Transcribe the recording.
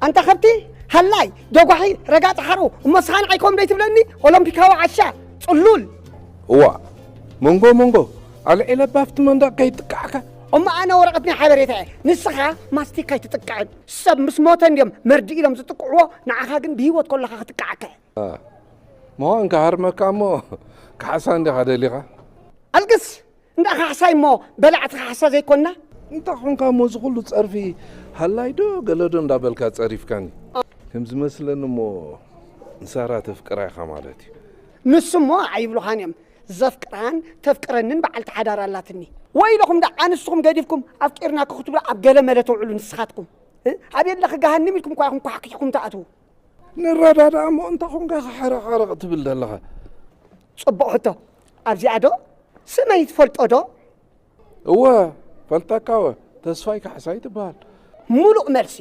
ኣንታ ከብቲ፣ ሃላይ፣ ደጓሒ፣ ረጋፂ ሓሩ፣ እሞ ስኻ ንዓይ ከምኡ ደይ ትብለኒ? ኦሎምፒካዊ ዓሻ፣ ፅሉል። እዋ፣ መንጎ መንጎ ኣልዒለ ባፍቲ መንደቕ ከይጥቃዕካ። እሞ ኣነ ወረቐት ናይ ሓበሬታ እየ፣ ንስኻ ማስቲካ ኣይትጥቃዕን። ሰብ ምስ ሞተ እንድዮም መርድእ ኢሎም ዝጥቅዕዎ፣ ንዓኻ ግን ብህይወት ከለኻ ክጥቃዓካ እየ። ምዃን ክሃርመካ እሞ ካሕሳ እንዲኻ ደሊኻ። ኣልግስ! እንዳ ካሕሳይ እሞ በላዕቲ ካሕሳ ዘይኮንና? እንታይ ኾንካ እሞ እዚ ኩሉ ጸርፊ ሃላይ ዶ ገለ ዶ እንዳበልካ ጸሪፍካኒ? ከም ዝመስለኒ እሞ ንሳራ ተፍቅራ ኢኻ ማለት እዩ። ንሱ እሞ ኣይብሉኻን እዮም። ዘፍቅራን ተፍቅረንን በዓልቲ ሓዳር ኣላትኒ። ወይለኹም ደኣ ንስኹም ገዲፍኩም ኣፍቂርናኪ ክትብሉ ኣብ ገለ መለ ተውዕሉ ንስኻትኩም። እ? ኣብ የለኺ ገሃንም ኢልኩም እኳ ኢኹም ኳሕኪሕኩም ትኣትዉ። ንረዳዳእ እሞ እንታይ ኾንካ ኢኻ ሓረቕ ሓረቕ ትብል ዘለኻ? ጽቡቕ ሕቶ። ኣብዚኣ ዶ ስመይ ትፈልጦ ዶ? እወ ፈልጠካ እወ ተስፋይ ካሕሳይ ትበሃል። ሙሉእ መልሲ።